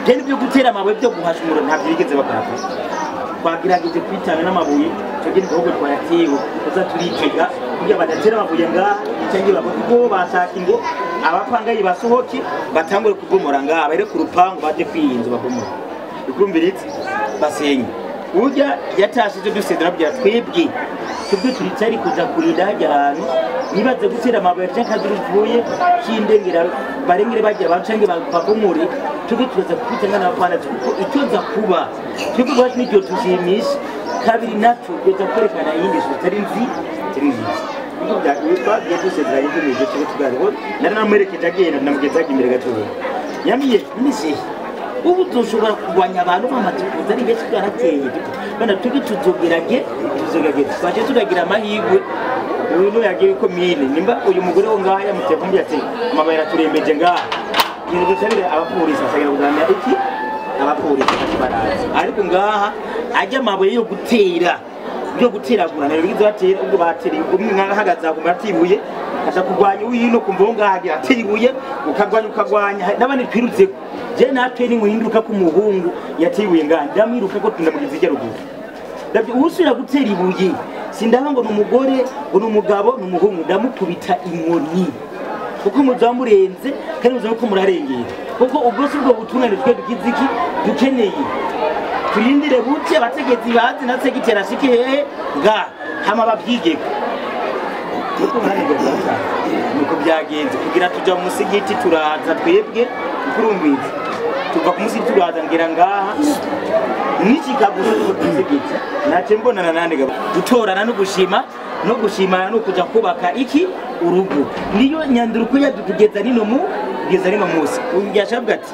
Byari byo gutera amabuye byo guhasha umuriro ntabyo bigeze bakora. Twagerageje kwitanga n'amabuye tugira ibihugu twayatewe kuza turitega kugira badatera amabuye ngaha cyangwa bavuga kuko bashaka ngo abapangayi basohoke batangure kubomora ngaha bare ku rupangu baje kwiyinzu babomora. Ikurumbiritse basenye. Urya yatashije dusezera bya twebwe twebwe turicari kuza kurinda hajya ahantu nibaze gutera amabuye cyangwa kaduruvuye kindengera barengere bajya bacange babomore twebwe turaza kwitanga n'abapana kuko icyo nza kuba twebwe gwacu n'icyo tushimisha kabiri naco byoza kwerekana iyindi shusho itari nziza. Niko dusezera yuko mu gihe cyo tugareho nari namwerekeje agenda namugeza imbere gatoya yambwiye nise ubu dushobora kurwanya abantu bamaze kuza ari benshi bwarateye bana twebwe tuzogerage twaje turagira amahirwe. Uyu no yagiye komine nimba uyu mugore wo ngaha yamuteye kumbi ati amabaye araturembeje ngaha ibintu dusabire abapolisi asagira kuganira iki abapolisi baraza ariko ngaha ajya amabuye yo gutera byo guteragura nayo bigize batera ubwo bateri umwe nkahagaze aguma atibuye acha kurwanya uyino kumva ngo ngahagira atibuye ukagwanya n'abandi twirutse je natwe ni nkuhinduka ku muhungu yatibuye ngaha ndamwiruka ko tundamugize ijya ruguru ndabyo usubira gutera ibuye sindaba ngo numugore ngo numugabo numuhungu ndamukubita inkoni kuko muzamurenze kandi muzamuko murarengera kuko ubwo si ubwo butungane twe dukize iki dukeneye turindire buke abategetsi bazi na segitera shike hehe nga hama babyigeko nuko byagenze kugira tuja mu musigiti turaza twebwe kurumbiza tuva ku musigiti turaza ngira ngaha nishikagusa ku musigiti nace mbonana nande gutorana no gushima no gushimana no kuja kubaka iki urugo niyo nyanduruko yadutugeza nino mu kugeza nino munsi yashabwa ati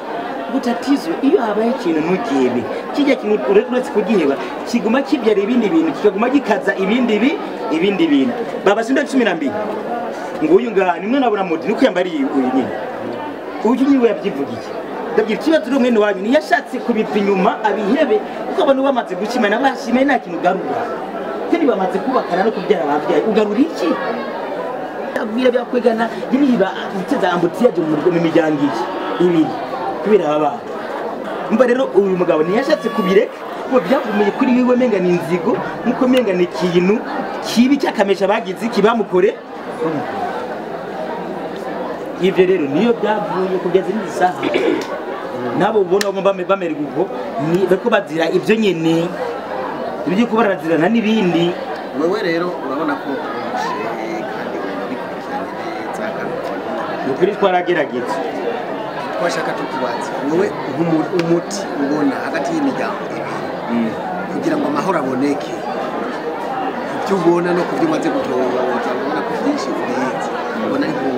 gutatizo iyo habaye ikintu ntugihebe kijya kintu uretse kugiheba kiguma kibyara ibindi bintu kikaguma gikaza ibindi bintu baba sinda 12 nguyu ngaha nimwe nabona mudi nuko yambariye uyu nyine uyu niwe yabyivugiye ndabwira ikibazo uri mwene wanyu ntiyashatse kubiva inyuma abihebe kuko abantu bamaze gushimana bashimye nta kintu ugarura kandi bamaze kubakana no kubyara ababyaye ugarura iki abwira byakwegana niba uteza ambutiyaje mu miryango ibiri kubera aba mba rero uyu mugabo ntiyashatse kubireka ngo byagumiye kuri wiwe menga ni inzigo nkuko menga ni ikintu kibi cyakamesha bagize iki bamukore. Ivyo rero niyo byavuye kugeza n'isaha nabo ubona bamererwa ubwo ni bako bazira ibyo nyene ibyo ko barazirana n'ibindi. Wewe rero urabona ko ushehe kandi ubikurikiranye neza kandi ukuri twaragerageza twashaka tukubaza wewe umuti ubona hagati y'imiryango ibiri kugira ngo amahoro aboneke kubyo ubona no kubyo umaze gutoza ubona ko byinshi ubizi ubona ari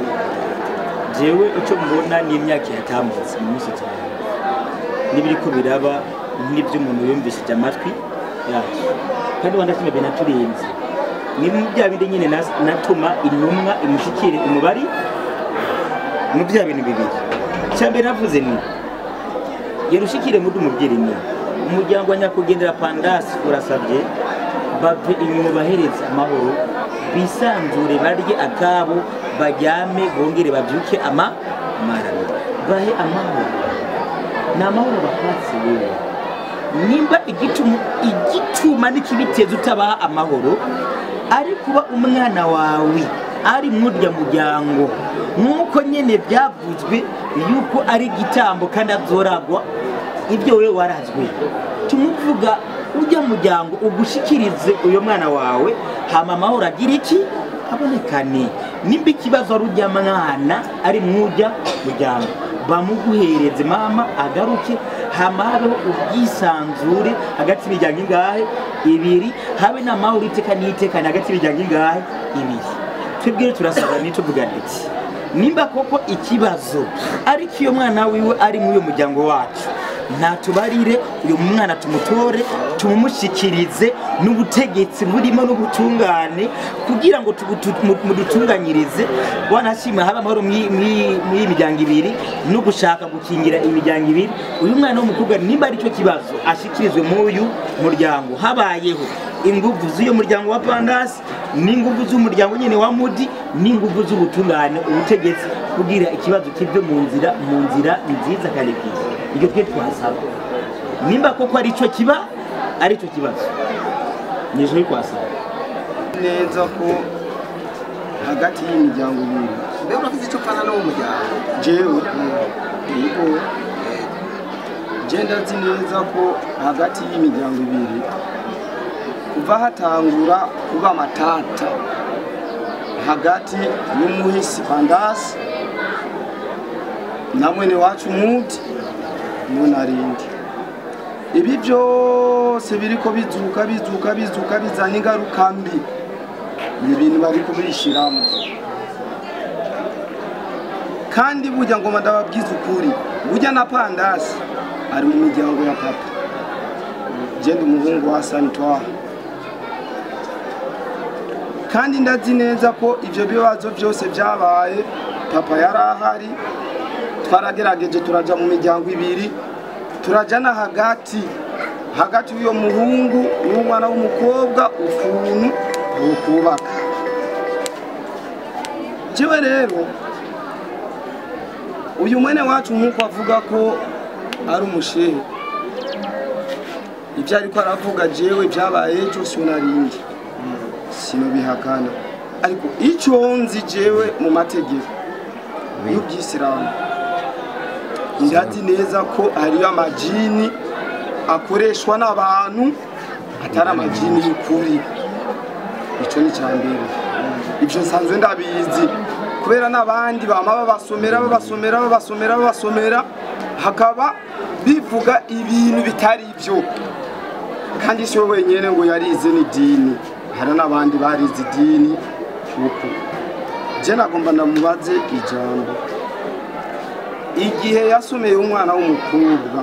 jewe icyo mbona ni imyaka yatambutse myinshi cyane n'ibiri ko biraba n'ibyo umuntu yumvishije amatwi yacu kandi wandashimye benaturinze ni bya bindi nyine natuma intumwa imushikire umubari mu bya bintu bibiri. Cyambere navuze ni yerushikire muri umubyeyi ni umuryango wa nyakugendera Pandasi urasabye bave inyuma bahereza amahoro bisanzure barye akabo bajyame bongere babyuke amara bahe amahoro ni amahoro bakwatse wewe nimba igituma n'ikibiteza utabaha amahoro ari kuba umwana wawe ari murya muryango nkuko nyene byavuzwe yuko ari gitambo kandi azoragwa ibyo wewe warazwe tumuvuga ujya muryango ugushikirize uyo mwana wawe hama amahoro agira iki abonekane nimba ikibazo ari ujya mwana ari mwujya muryango bamuguhereze mama agaruke hama habeho ubwisanzure hagati y'imiryango ingahe ibiri habe n'amahoro iteka n'itekane hagati y'imiryango ingahe ibiri. Twebwe turasaba nituvuga ndetse nimba koko ikibazo ariko iyo mwana wiwe ari muri uyo muryango wacu natubarire uyu mwana tumutore tumumushyikirize n'ubutegetsi burimo n'ubutungane kugira ngo mudutunganyirize wanashima haba amahoro muri imiryango ibiri no gushaka gukingira imiryango ibiri. Uyu mwana w'umukobwa nimba aricyo kibazo ashyikirizwe muri uyu muryango habayeho inguvu z'uyu muryango wa Pandasi n'inguvu z'umuryango nyine wa Mudi n'inguvu z'ubutungane ubutegetsi kugira ikibazo kive mu nzira nziza kandi bwiza. Ibyo twe twasaba nimba koko ari cyo kiba ari cyo kibazo nijo kwasaba neza ko hagati y'imiryango ibiri. Mbega urafite icyo upfana n'uwo muryango? Jewe yego, je ndazi neza ko hagati y'imiryango ibiri kuva hatangura kuba amatata hagati y'umuhisi Pandasi na mwene wacu Muti n'unarindi, ibi byose biriko bizuka bizuka bizuka bizana ingaruka mbi, ni ibintu bari kubishiramo. Kandi burya ngoma ndababwiza ukuri, burya na Pandasi ari mu miryango ya papa. Je ndi umuhungu wa Santwa, kandi ndazi neza ko ivyo bibazo byose byabaye papa yarahari. Twaragerageje turaja mu miryango ibiri, turajana hagati hagati y'uyo muhungu n'umwana w'umukobwa ukuntu bokubaka. Jewe rero uyu mwene wacu nkuko avuga ko ari umushehe, ibyo ariko aravuga jewe byabaye ejo sinarindi sinobihakana, ariko icyo nzi jewe mu mategeko y'ubwisilamu ndazi neza ko hariyo amajini akoreshwa n'abantu atari amajini y'ukuri. Icyo ni cyambere, ibyo nsanzwe ndabizi kubera n'abandi bama babasomera babasomera babasomera babasomera hakaba bivuga ibintu bitari ibyo. Kandi si we wenyine ngo yarize n'idini, hari n'abandi barize idini. Uko je nagomba ndamubaze ijambo, igihe yasomeye umwana w'umukobwa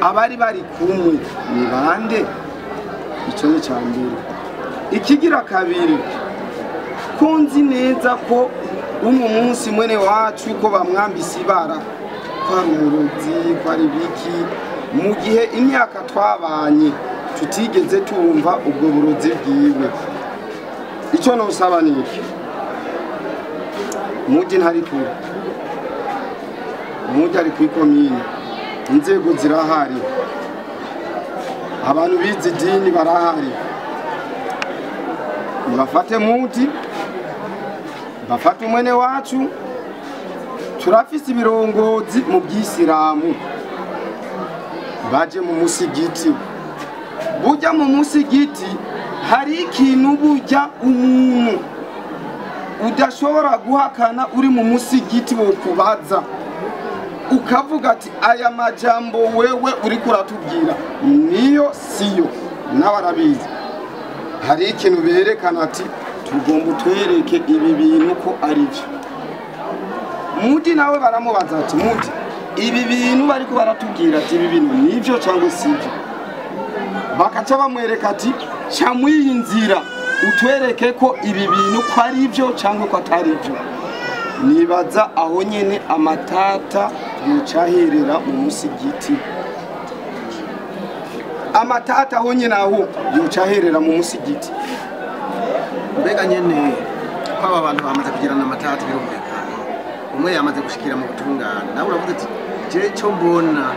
abari bari kumwe ni bande? Icyo ni cyambere. Ikigira kabiri, ko nzi neza ko uno munsi mwene wacu ko bamwambise ibara ko ari umurozi ko ari biki, mu gihe imyaka twabanye tutigeze tumva ubwo burozi bwiwe. Icyo nosaba ni iki, Muti ntari kure, Muti ari kw'ikomine, inzego zirahari, abantu bize idini barahari, bafate Muti bafate umwene wacu. Turafise ibirongozi mu bwisilamu baje mu musigiti. Burya mu musigiti hari ikintu burya umuntu udashobora guhakana uri mu musigiti wo kubaza ukavuga ati aya majambo wewe uri kuratubwira niyo siyo, nawe arabizi. Hari ikintu berekana ati tugomba utwereke ibi bintu ko ari byo. Muti nawe baramubaza ati Muti ibi bintu bariko baratubwira ati ibi bintu nivyo cyangwa sivyo, bakaca bamwereka ati ca mw'iyi nzira utwereke ko ibi bintu ko ari byo cyangwa ko atari byo. Nibaza aho nyene amatata yocaherera mu musigiti, amatata aho nyene aho yocaherera mu musigiti. Mbega nyene ko aba bantu bamaze kugirana amatata birumvikana, umwe yamaze gushikira mu butungane, nawe uravuga ati je cyo mbona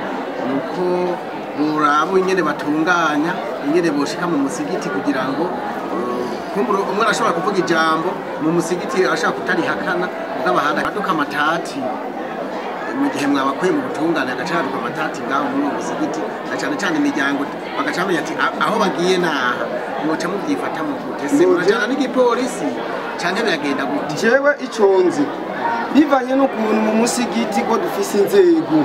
nuko borabo ingene batunganya ingene boshika mu musigiti kugira ngo umwe arashobora kuvuga ijambo mu musigiti ashaka kutarihakana mugabo aduka amatati mu gihe mwabakuye mu butungane agacaduka amatati ngaho muri uwo musigiti, na cyane cyane imiryango bagaca bamenya ati aho bagiye naha, mwoca mubyifata mu gute? Se murajana n'igipolisi canke biragenda gute? Jewe iconzi bivanye n'ukuntu mu musigiti ko dufise inzego,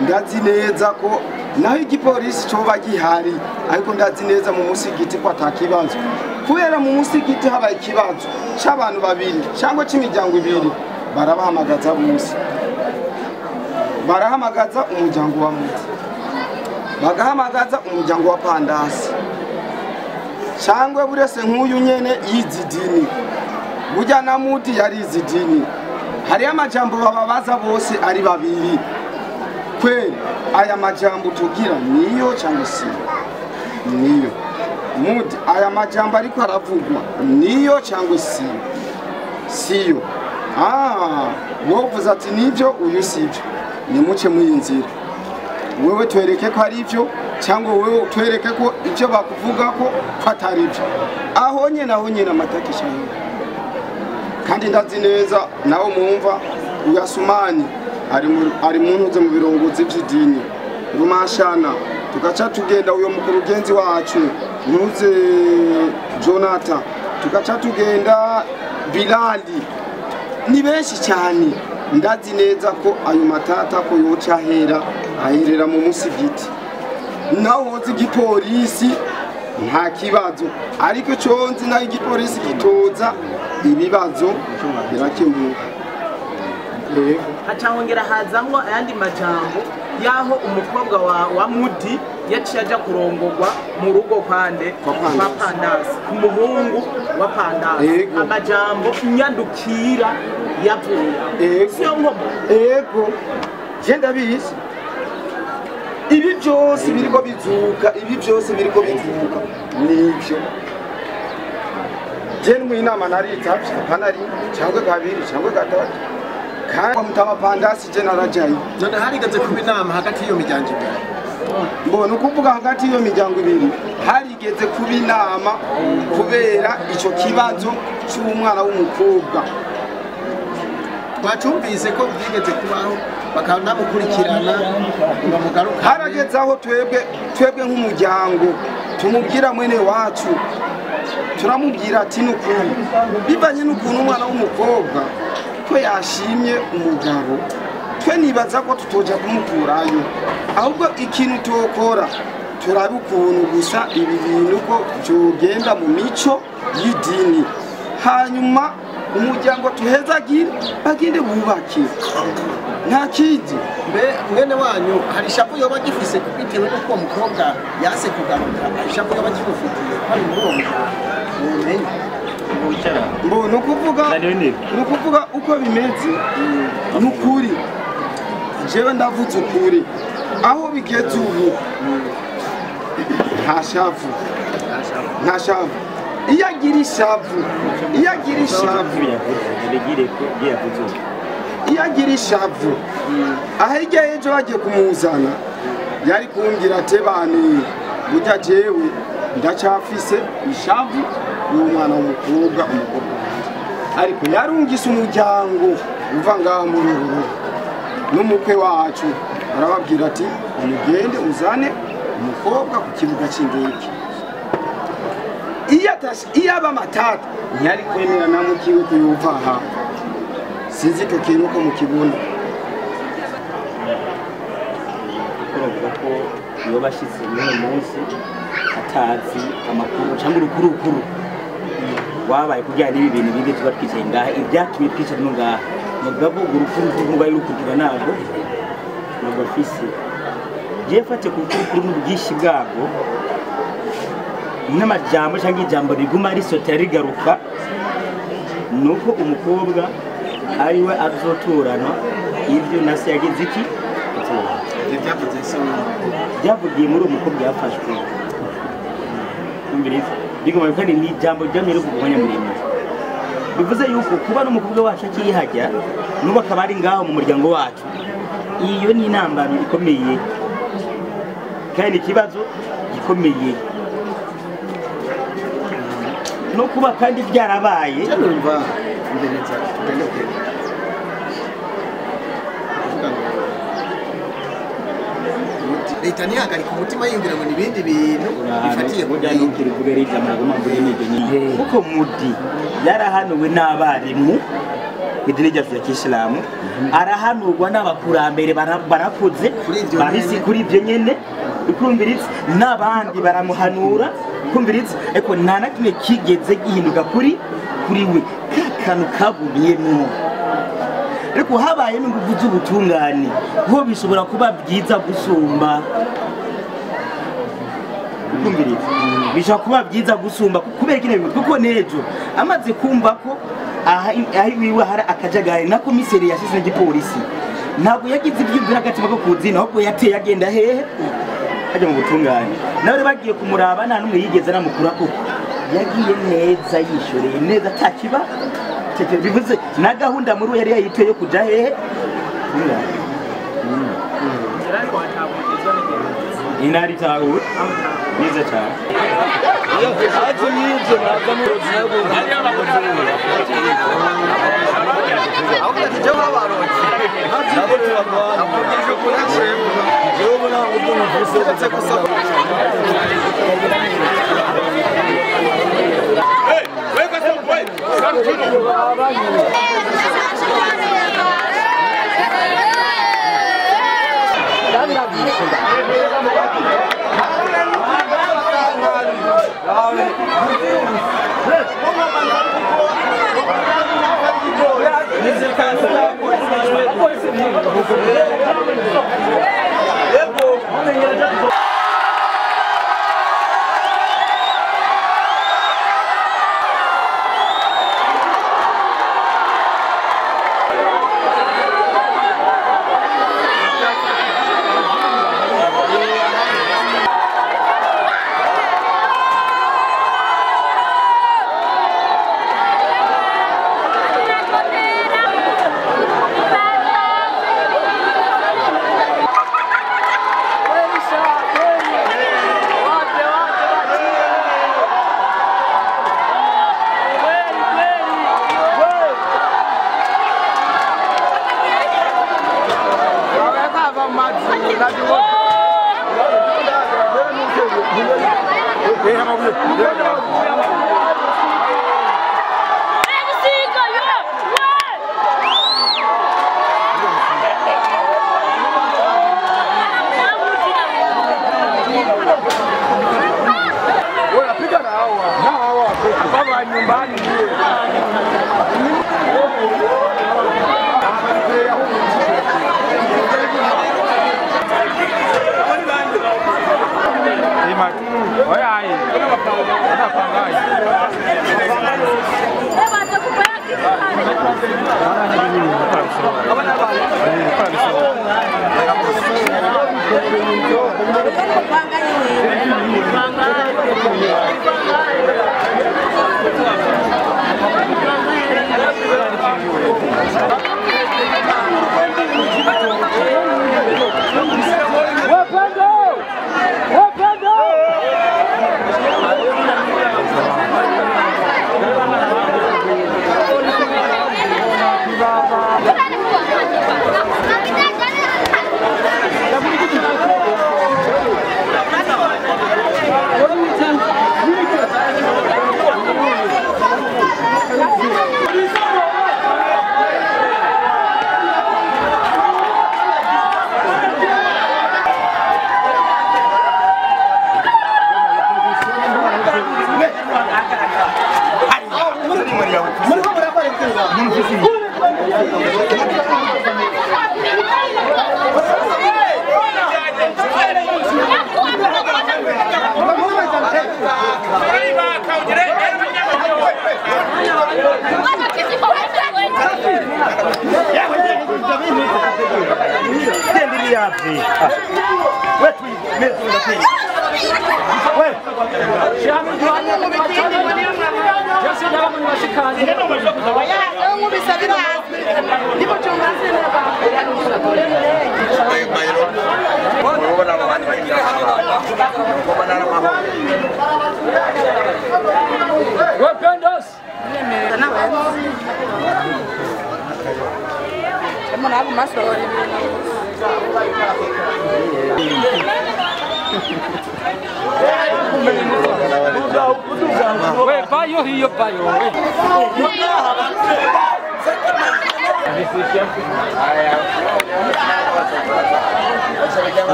ndazi neza ko naho igipolisi coba gihari, ariko ndazi neza mu musigiti ko atakibazo, kubera mu musigiti habaye ikibazo c'abantu babiri cyangwa c'imiryango ibiri barabahamagaza bose, barahamagaza umuryango wa Muti, bagahamagaza umuryango wa Pandasi, cyangwa burese nk'uyu nyene yize idini, burya na Muti yarize idini. Hariyo amajambo bababaza bose ari babiri, kweli aya majambo tugira niyo cyangwa si niyo? Muti aya majambo ariko aravugwa niyo cyangwa si siyo? Wovuze ati nibyo, uyu sibyo. Nimuce mw'iyi nzira, wewe twereke ko ari ivyo, cyangwa wewe twereke ko ibyo bakuvuga ko atari ibyo. Aho nyene amatakisha. Kandi ndazi neza nawe mwumva uyasumani ari mu ntuze mu birongozi by'idini rumashana, tugaca tugenda uyo mukurugenzi wacu ntuze Jonathan, tugaca tugenda Bilali, ni benshi cyane. Ndazi neza ko ayo matata ko yoca ahera aherera mu musigiti, naho hoza igipolisi nta kibazo, ariko icyo nzi naho igipolisi gitoza ibibazo birakemuka. Yego. Haca hongera hazamwo ayandi majambo y'aho umukobwa wa Mudi yaciye aja kurongorwa mu rugo kwande? Kwa Pandasi. Kwa Pandasi, ku muhungu wa Pandasi. Yego. Amajambo nyandukira yavuye. Yego. Siyo nkomo? Ego, je ndabizi, ibi byose biriko bizuka, ibi byose biriko bizuka nivyo. Je mu inama naritavye akanari cyangwa kabiri cyangwa gatatu, kandi kwa mutama Pandasi je narajayo. None harigeze kuba inama hagati y'iyo miryango ibiri? Mbona ukuvuga hagati y'iyo miryango ibiri harigeze kuba inama kubera ico kibazo c'umwana w'umukobwa. Twacumvise ko byigeze kubaho, bakanamukurikirana ngo bamugarukane. Harageze aho twebwe nk'umuryango tumubwira mwene wacu, turamubwira ati nukuri bivanye n'ukuntu umwana w'umukobwa ko yashimye umugabo, twe nibaza ko tutoja kumukurayo, ahubwo ikintu tokora turabe ukuntu gusa ibi bintu ko byogenda mu mico y'idini, hanyuma umuryango tuhezagire bagende bubake, nta kindi. Mbe mwene wanyu hari ishavu yoba agifise bitewe n'uko uwo mukobwa yase kugaruka? Hari ishavu yoba akimufitiye ko ari muri uwo muryango womenye? Mbo nukuvuga nukuvuga uko bimeze nukuri, jewe ndavuze ukuri, aho bigeze ubu nta shavu, nta shavu. Iyo agira ishavu, iyo agira ishavu, iyo agira ishavu aho hirya y'ejo bagiye kumuzana yari kumbwira ati bane burya jewe ndacyafise ishavu y'umwana w'umukobwa, umukobwa wanjye. Ariko yarungise umuryango uva ngaha muri uru rugo n'umukwe wacu, arababwira ati umugende uzane umukobwa ku kibuga cy'indege. Iyo atashe, iyo aba amatata ntiyari kwemera na mukiwe kuyumva aha. Sinzi icyo kintu ko mukibona. Kuko bavuga ko iyo bashyitse n'uno munsi atazi amakuru cyangwa urukurukuru wabaye kugira n'ibi bintu bibi tuba twicaye ngaha, ibyatumye twicara no ngaha, bavuga ko urwo rukurukuru rwari rukurikira ntabwo afise. Jewe mfate ku rukurukuru n'ubwinshi bwabwo n'amajambo cyangwa ijambo riguma risotera rigaruka, ni uko umukobwa ariwe azoturana ibyo na se yagize iki aturana. Ibyo byavuze se w'umukobwa? Byavugiye muri uwo mukobwa yafashwe. Umviriza, bigomba kandi ni ijambo ryamye rivugwa umwanya muremure, bivuze yuko kuba n'umukobwa wacu akihajya n'ubu akaba ari ngaho mu muryango wacu, iyo ni intambamyi ikomeye kandi ni ikibazo gikomeye no kuba kandi byarabaye. Je numva ndeneza tugende kugenda kuvuga ngo leta ntihagarika umutima yiyumvira ngo ni ibindi bintu bifatiye ku burya bindi. Ntukirivuge rija muraguma mvuge n'ibyo nyine, kuko Mudi yarahanuwe n'abarimu idini ryacu rya kisilamu, arahanurwa n'abakurambere barakuze Kuri ibyo bahisi nyene. Kuri ibyo nyene ukumviritse, n'abandi baramuhanura kumviritse, ariko nta na kimwe kigeze gihinduka kuri we, ka kantu kagumyemwo. Ariko habaye n'ingufu z'ubutungane ho bishobora kuba byiza gusumba, kumviriza, bishobora kuba byiza gusumba kubera kino bintu, kuko n'ejo amaze kumva ko aha aho iwiwe hari akajagari na komiseri yashize n'igipolisi, ntabwo yagize ibyiyumviro agatima ko kuzina, ahubwo yateye agenda hehe? Ajya mu butungane. Nawe rero bagiye kumuraba, nta n'umwe yigeze anamukura, kuko yagiye neza yishoreye neza atakiba. Bivuze na gahunda muri we yari yayitoye yo kuja hehe? Butungane. Inari tahu neza cyane.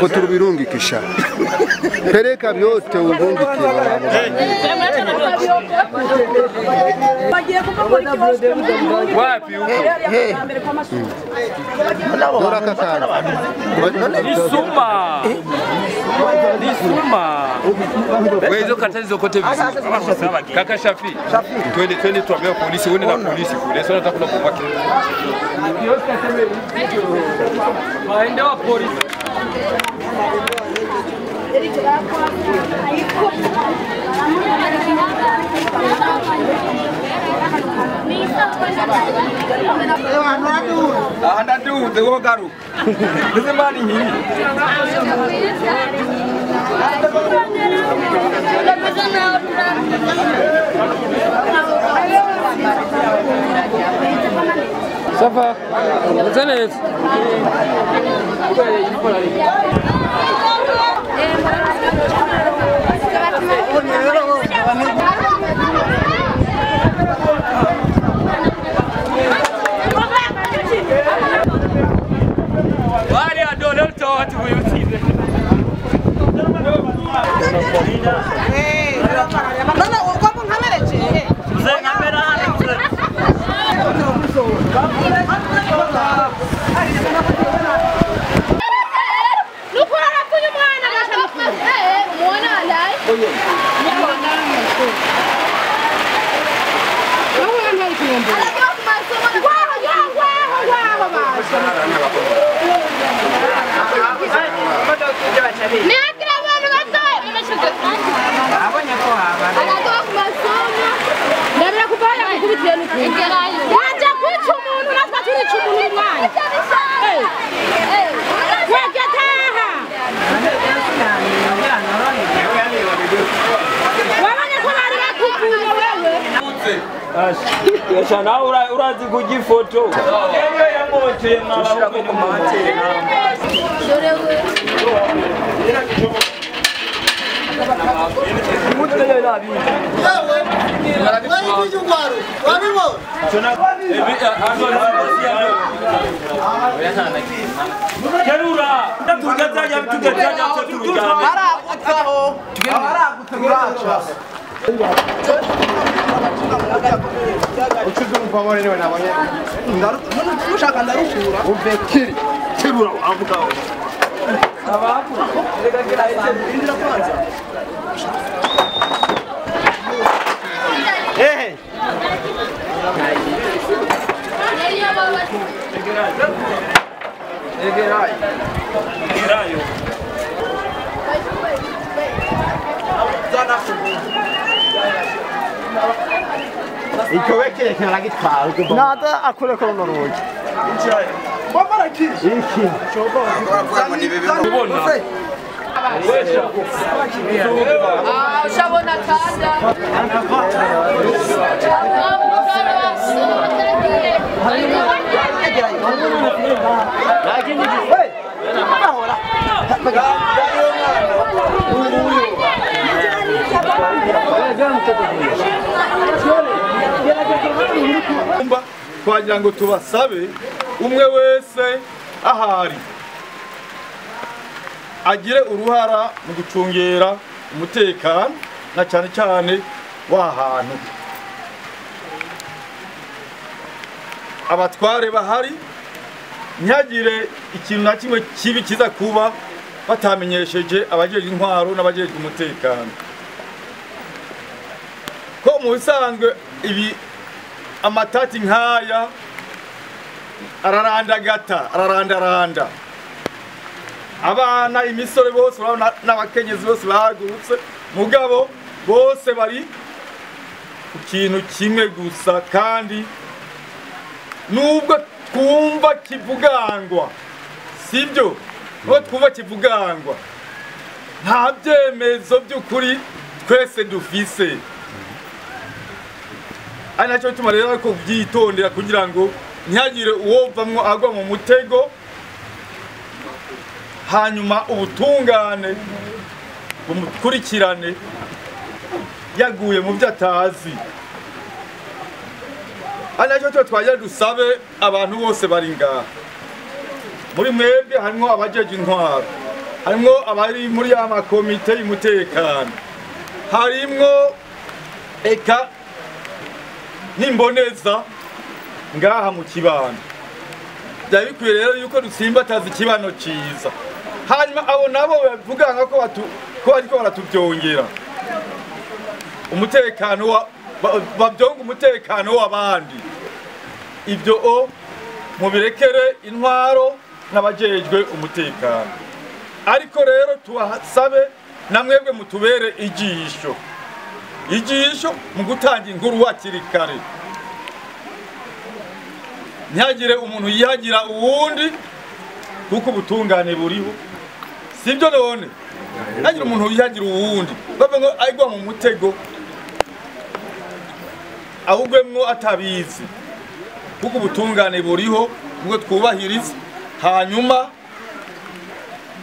Kuturubirungikisha peleka vyote urungikira. Wapi huko? Dora kakana. Nisuma. Nisuma. Wewe hizo karatasi zokote vizuri. Kaka Shafi. Twende twende tuambie polisi, wewe na polisi kule. Sio nataka kuna kubaki. Waende wa polisi. Ça va? Vous allez? Urazi kujifoto. Nada akora ko norugi. Twagira ngo tubasabe umwe wese ahari agire uruhara mu gucungera umutekano na cyane cyane w'ahantu abatware bahari ntihagire ikintu na kimwe kibi kiza kuba batamenyesheje abajejwe intwaro n'abajejwe umutekano ko mu bisanzwe ibi amatati nkaya ararandagata ararandaranda abana imisore bose n'abakenyezi bose bahagurutse mugabo bose bari ku kintu kimwe gusa kandi nubwo twumva kivugangwa sibyo nubwo twumva kivugangwa nta byemezo by'ukuri twese dufise ari nacyo bituma rero ko byitondera kugira ngo ntihagire uwovamwo agwa mu mutego hanyuma ubutungane bumukurikirane yaguye mu byo atazi ari nacyo tuba twagira dusabe abantu bose bari ngaha muri mwebwe harimwo abajeje intwaro harimwo abari muri ya makomite y'umutekano harimwo eka nimboneza ngaha mu kibano byari bikwiye rero yuko dusimbataza ikibano ciza hanyuma abo nabo bavuga ko ko bariko baratubyongera umutekano babyonga umutekano w'abandi ibyo o mubirekere intwaro n'abajejwe umutekano ariko rero tubasabe namwebwe mutubere ijisho ijisho mu gutanga inkuru hakiri kare ntihagire umuntu yihagira uwundi kuko ubutungane buriho sibyo none ntihagire umuntu yihagira uwundi bavuga ngo agwa mu mutego ahubwemwo atabizi kuko ubutungane buriho ubwo twubahiriza hanyuma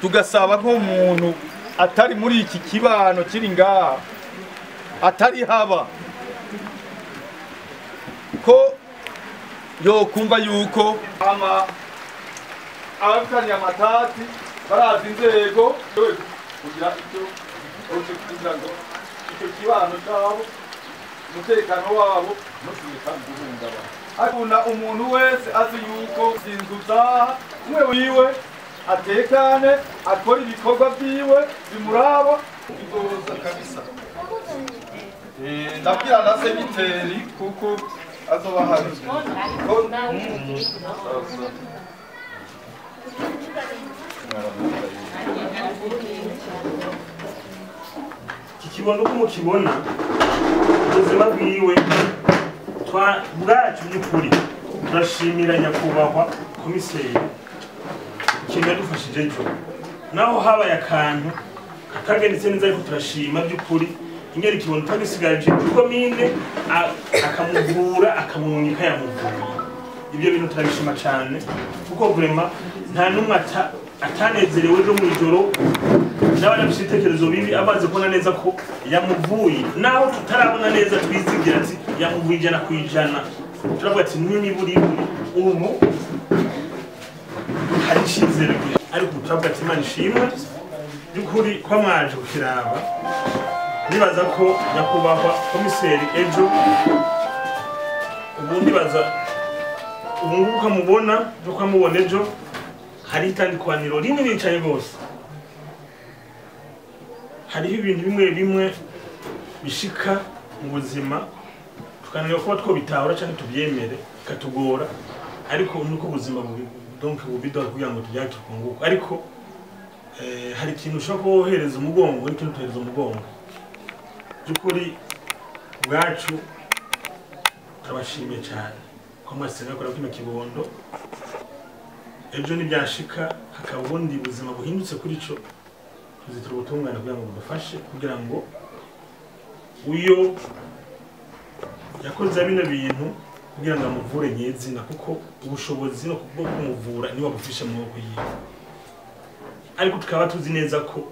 tugasaba nk'umuntu atari muri iki kibano kiri ngaha atari haba ko yokumva yuko abafitanye amatati barazi inzego kugira icyo kugira ngo icyo kibano cyabo umutekano wabo ntusubire kandi guhungabana akunda umuntu wese azi yuko inzu zaha umwe wiwe atekane akora ibikorwa byiwe bimuraba bigoza kabisa. Ndabwira na segiteri kuko azoba ahari. Iki kibondo uko mukibona ubuzima bwiwe bwacu by'ukuri turashimira nyakubahwa komiseri ikintu yadufashije ejo naho habaye akantu katagendetse neza ariko turashima by'ukuri ingeri kibondo tagisigaje komine akamuvura akamwungika yamuvura ibyo bintu turabishima cyane kuko vraiment nta numwe atanezerewe ejo mu ijoro N'abana bafite ibitekerezo bibi amaze kubona neza ko yamuvuye, naho tutarabona neza twizigira ati yamuvuye 100%, turavuga ati n'imiburiburi ubu hari icyizere, ariko turavuga ati Imana ishimwe by'ukuri ko mwaje kukiraba. Nibaza ko nyakubahwa komiseri ejo ubundi baza ubu ngubu ukamubona ukamubona ejo hari itandukwaniro rinini cyane rwose. Hariho ibintu bimwe bimwe bishika mu buzima tukananirwa kuba twobitahura cyangwa tubyemere bikatugora, ariko nuko ubuzima donc bubiduha kugira ngo tubyakire uko nguko. Ariko hari ikintu ushobora kuba wohereza umugongo n'ikintu utohereza umugongo. By'ukuri ubwacu turabashimiye cyane ko mwese mwakora kino kibondo. Ejo nibyashika hakaba ubundi buzima buhindutse kuri ico, tuzitura ubutungane kugira ngo budufashe, kugira ngo uyo yakoze bino bintu kugira ngo amuvure nyezina, kuko ubushobozi no bwo kumuvura niwe abufishe mu maboko yiwe. Ariko tukaba tuzi neza ko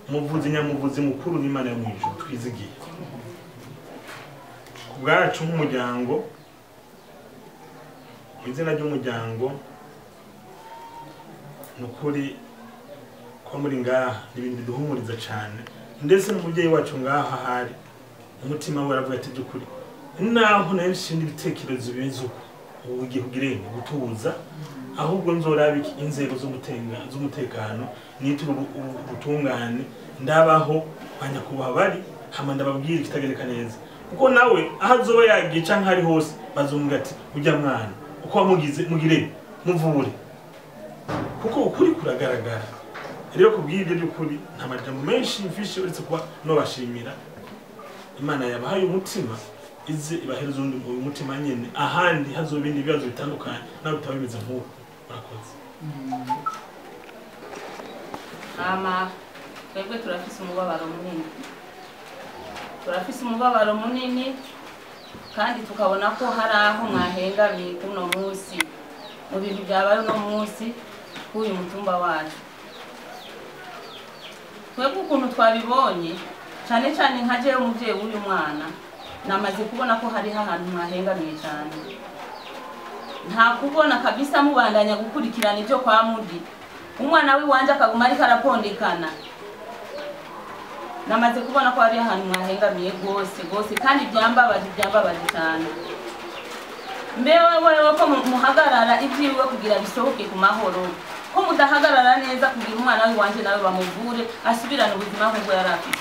umuvuzi nyamuvuzi mukuru n'Imana yo mu ijuru twizigiye. Ku bwacu nk'umuryango, mu izina ry'umuryango, ni ukuri ko muri ngaha ni ibintu biduhumuriza cyane, ndetse n'umubyeyi wacu ngaha ahari umutima we aravuga ati by'ukuri naho nayo nshinda ibitekerezo bimeze uko ubu ugiye kugira gutuza, ahubwo nzoraba inzego z'umutekano nitura ubutungane, ndabaho banyakubaha bari hama ndababwira ikitagereka neza, kuko nawe aho azoba yagiye canke ari hose bazumva ati ujya mwana uko wamugize mugire muvure, kuko ukuri kuragaragara. Rero kubw'ibyo by'ukuri nta majambo menshi mfishe uretse kuba nobashimira. Imana yabahaye umutima ize ibahereza undi umutima nyene, ahandi hazoba ibindi bibazo bitandukanye nawe bitaba bimeze nk'uko. Murakoze. Ama twebwe turafise umubabaro munini, turafise umubabaro munini, kandi tukabona ko hari aho mwahengamiye kuno munsi mu bintu byabaye uno munsi k'uyu mutumba wacu. Twebwe ukuntu twabibonye cyane cyane nka jewe umuvyeyi w'uyu mwana, namaze kubona ko hariho ahantu mwahengamiye cyane. Nta kubona kabisa mubandanya gukurikirana ibyo kwa Mudi, umwana wiwanje akaguma ariko arapondekana. Namaze kubona ko hari ahantu mwahengamiye gose gose, kandi byambabaje byambabaje cyane. Mbewe wewe ko muhagarara ibyiwe kugira bisohoke ku mahoro, ko mudahagarara neza kugira umwana wiwanje nawe bamuvure asubirane ubuzima nk'ubwo yari afite.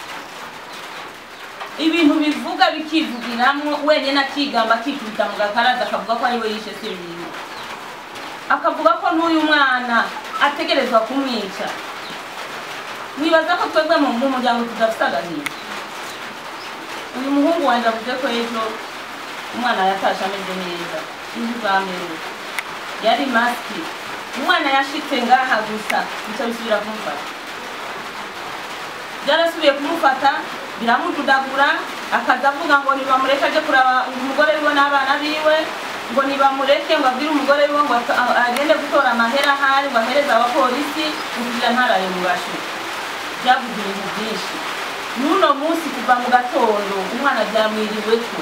Ibintu bivuga bikivugiramwo wenyine akigamba akikubita mu gakaraza akavuga ko ari we yishe se wiwe, akavuga ko n'uyu mwana ategerezwa kumwica. Mwibaza ko twebwe mu muryango tudafite agahinda? Uyu muhungu wanje avuze ko ejo umwana yatashe ameze neza, inzu zamewe yari maski, umwana yashitse ngaha gusa bica bisubira kumufata, byarasubiye kumufata biramududagura, akaza avuga ngo nibamureke aje kuraba umugore wiwe n'abana biwe, ngo nibamureke ngo abwire umugore wiwe ngo agende gutora amahera ahari ngo ahereze abapolisi kugira ntaraye mu bashu. Byavuze ibintu byinshi. N'uno munsi kuva mu gatondo umwana byamwiriweko,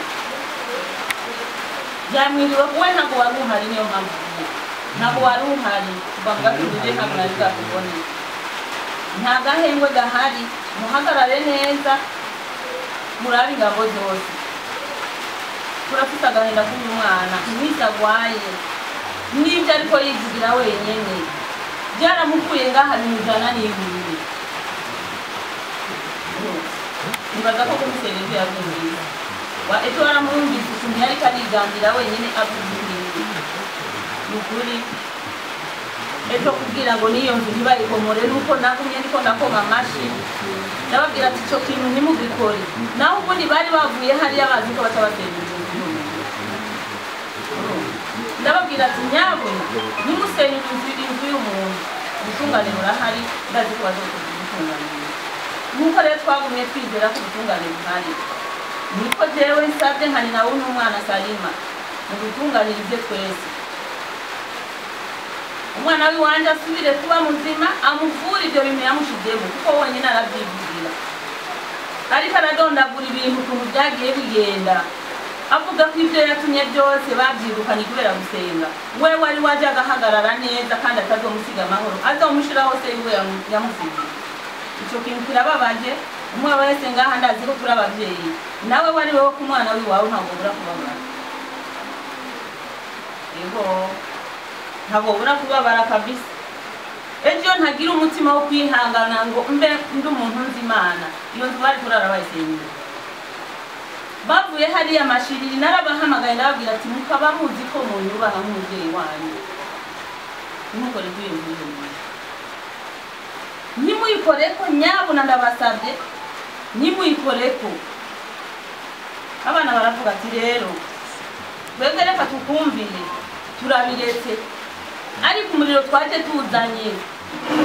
byamwiriweko. We ntabwo wari uhari, niyo mpamvu ntabwo wari uhari kuva mu gatondo uje ntabwo nari bwakubone. Nta gahengwe gahari, muhagarare neza murabe ingabo zose. Turafite agahinda k'uyu mwana iminsi agwaye n'ibyo ariko yivugira wenyine byaramukuye ngaha bimujana n'ibindi. Nibaza ko komiseri ejo yabyumvise, ejo waramwumvise ukuntu yariko arigambira wenyine avuga ibintu. Ni ukuri ejo kubwira ngo n'iyo nzu ntibayikomore, nuko nagumye ndiko ndakoma amashi ndababwira ati ico kintu ntimugikore, naho ubundi bari bavuye hariya bazi ko batabatera inzu. Ndababwira ati nyabuna ntimusenye inzu y'umuntu, ubutungane burahari, ndazi ko bazokoza ubutungane. Nuko rero twagumye twizera ko ubutungane buhari, niko jewe nsabye nka nyina w'uno mwana Salima mudutunganirize twese, umwana wiwanje asubire kuba muzima, amuvure ibyo bintu yamushizemo kuko wenyine arabyivugira ariko aradondagura ibintu ukuntu byagiye bigenda avuga ko ibyo yatumye byose babyirukanye kubera gusenga we wari waje agahagarara neza kandi atazomusiga amahoro azomushiraho se yiwe yamusigiye icyo kintu kirababaje umwe wese ngaha ndazi ko turi abavyeyi nawe wari wowe ku mwana wiwawe ntabwo ubura kubabara yego ntabwo ubura kubabara kabisa ejo ntagira umutima wo kwihangana ngo mbe ndi umuntu nzi Imana iyo nzu bari kurara bayisenyera bavuye hariya mashiriri narabahamagaye ndababwira ati mukaba muzi ko munyubaha nk'umubyeyi wanyu ntimukore ibyo nzu ntimuyikoreko nyabuna ndabasabye ntimuyikoreko abana baravuga ati rero twebwe reka tukumvire turabiretse ariko umuriro twaje tuzanye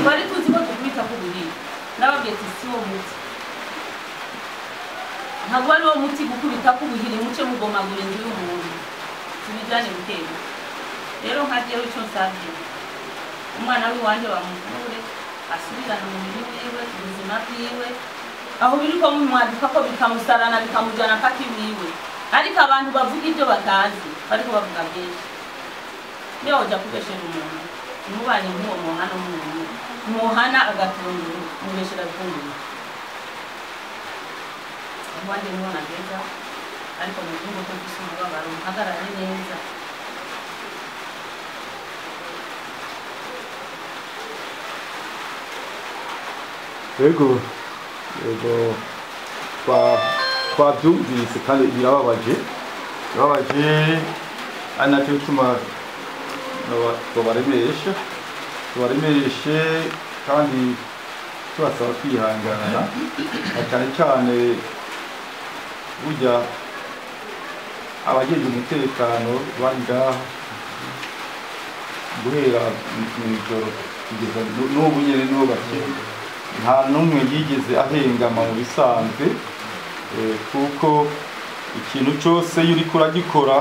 twari tuzi ko tukubita ku buriri nababwiye ati si wo muti ntabwo ari wo muti gukubita ku buhiri muce mugomagura inzu y'umuntu tubijyane gutera rero nka jewe icyo nsabye umwana w'iwanjye bamuvure asubirane umubiri wiwe ubuzima bwiwe aho biriko mumwaduka ko bikamusarana bikamujyana mpaka iwiwe ariko abantu bavuga ibyo batazi bariko bavuga byinshi niba ujya kubeshera umuntu umubanye nk'uwo muhana umuntu muhana agatunguru mubeshera bitunguru abandi niho nageza ariko mu gihugu ko gisa umubabaro muhagarare neza yego yego twabyumvise kandi birababaje birababaje ari nacyo gituma tubaremeshe kandi tubasaba kwihangana cyane cyane burya abajejwe umutekano bari ngaha guhera mu ijoro kugeza n'ubu nyene niho bakiri nta n'umwe yigeze ahengama mu bisanzwe kuko ikintu cyose iyo uriko uragikora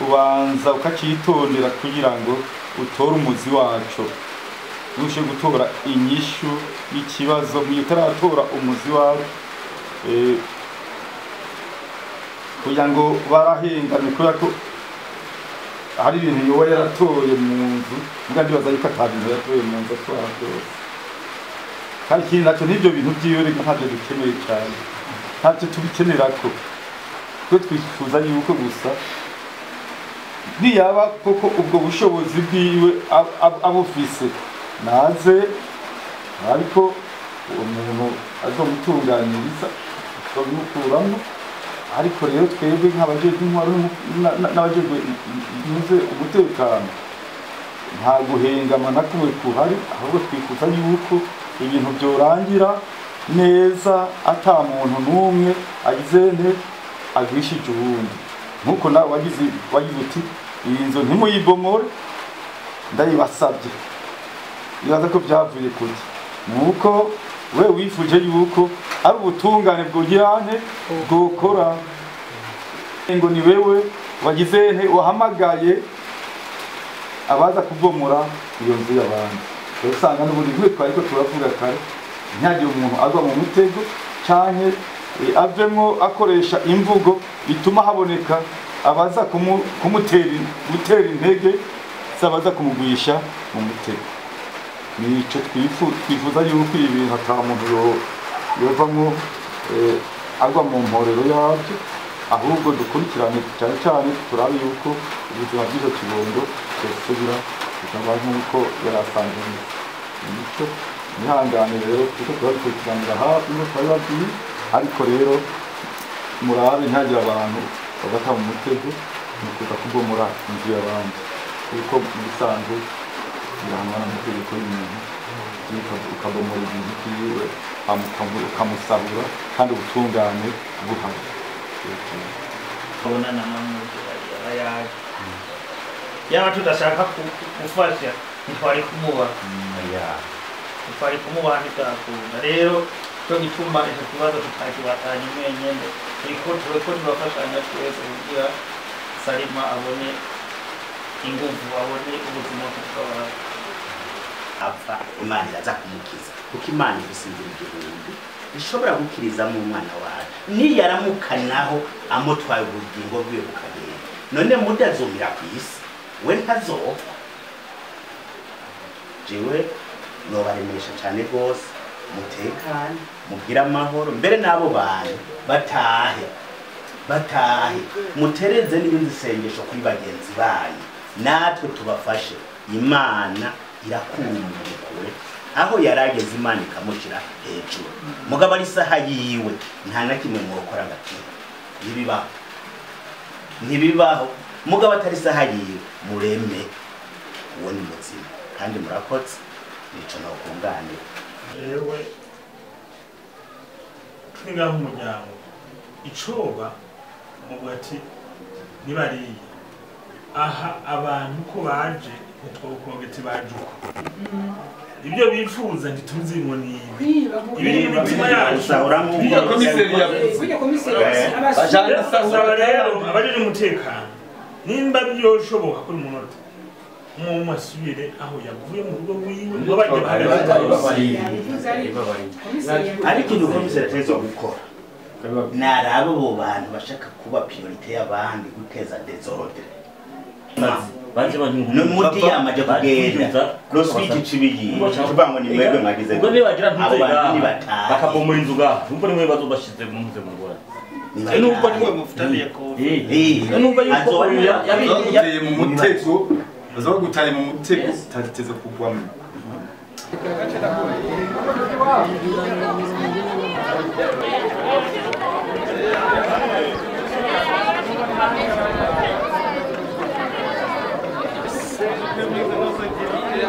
ubanza ukacitondera kugira ngo utore umuzi waco ntushe gutora inyishu y'ikibazo mu gihe utaratora umuzi waco kugira ngo barahengamye kubera ko hari ibintu yoba yaratoye mu nzu mbwa ndibaza yuko ata bintu yatoye mu nzu atwara byose kandi ikindi nacyo n'ibyo bintu byiwe reka ntabyo dukeneye cyane ntabyo tubikenera ko twe twifuza yuko gusa niyaba koko ubwo bushobozi bwiwe abufise naze ariko uwo muntu azomutunganiriza azomukuramo ariko rero twebwe nk'abajejwe intwaro n'abajejwe umutekano nta guhengama na kumwe kuhari ahubwo twifuza yuko ibintu byorangira neza ata muntu n'umwe agize nte agwishije uwundi nkuko nawe wagize uti iyi nzu ntimuyibomore ndayibasabye ibaza ko byavuye kuki nuko we wifuje yuko ari ubutungane bwugirane bwokora ngo ni wewe wagize nte wahamagaye abaza kubomora iyo nzu y'abandi usanga n'ubundi nk'uko twari ko turavuga kare ntihagire umuntu agwa mu mutego canke avemwo akoresha imvugo bituma haboneka abaza kumutera intege abaza kumugwisha mu mutego nico twifuza yuko ibi bintu ata muntu yovamwo agwa mu mporero yabyo ahubwo dukurikirane cyane cyane turabe yuko ubuzima bw'icyo kibondo bwosubira bukaba nk'uko yari asanzwe nico nihangane rero kuko turabikurikiranira hafi nk'uko twabibabwiye ariko rero murabe ntihagire abantu bagata mu mutego mu kuza kubomora inzu y'abandi kuko mu bisanzwe birahanwa n'amategeko y'umuntu ukabomora ibintu byiwe ukamusahura kandi ubutungane buhari abona na mamuzi yaje yaba tudashaka gufasha ntitwari kumuba ntitwari kumubaha ntibyakunda rero cyo gituma icyo kibazo tutakibatanye mwenyene turiko turafashanya twese kugira Salima abone inguvu abone ubuzima bw'abantu. akapfa Imana iraza kumukiza kuko Imana ifise inzira igihumbi ishobora gukirizamo umwana wawe niyaramukanaho amutwaye ubugingo bwiwe bukagenda none mudazumira ku isi we ntazopfa jewe nobaremesha cyane rwose mutekane mugire amahoro mbere n'abo bantu batahe batahe mutereze n'ibindi sengesho kuri bagenzi banyu natwe tubafashe Imana irakura umuntu kure aho yarageze Imana ikamushyira hejuru mugabo ari isaha yiwe nta na kimwe mwokora agakira ntibibaho ntibibaho mugabo atari isaha yiwe mureme uwo ni muzima kandi murakotse nico nokunganira yewe turi ngaho umuryango icoba muvuga ati nibariye aha abantu ko baje ntitwokongete baje uko ibyo bifuza ntituzimwo nibi ibiri mu mitima yacu rero abajeje umutekano nimba byoshoboka kuri munota umwe asubire aho yavuye mu rugo rwiwe ngo bajye bahagaze ariko ikintu komiseri ategerezwa gukora naraba abo bantu bashaka kuba priorite y'abandi guteza desordre n'umuti yamaje kugenda roswiti cibiyi tuvuga ngo ni mwebwe mwagize ubwo nibagira abo bantu nibatahe bakabomora inzu ngaho ubwo nimwe bazobashize mu nze mu ngorane nubwo nimwe mufitaniye ko nubwo yuko yabiteye mu mutego bazogutaye mu mutego utateze kugwamo.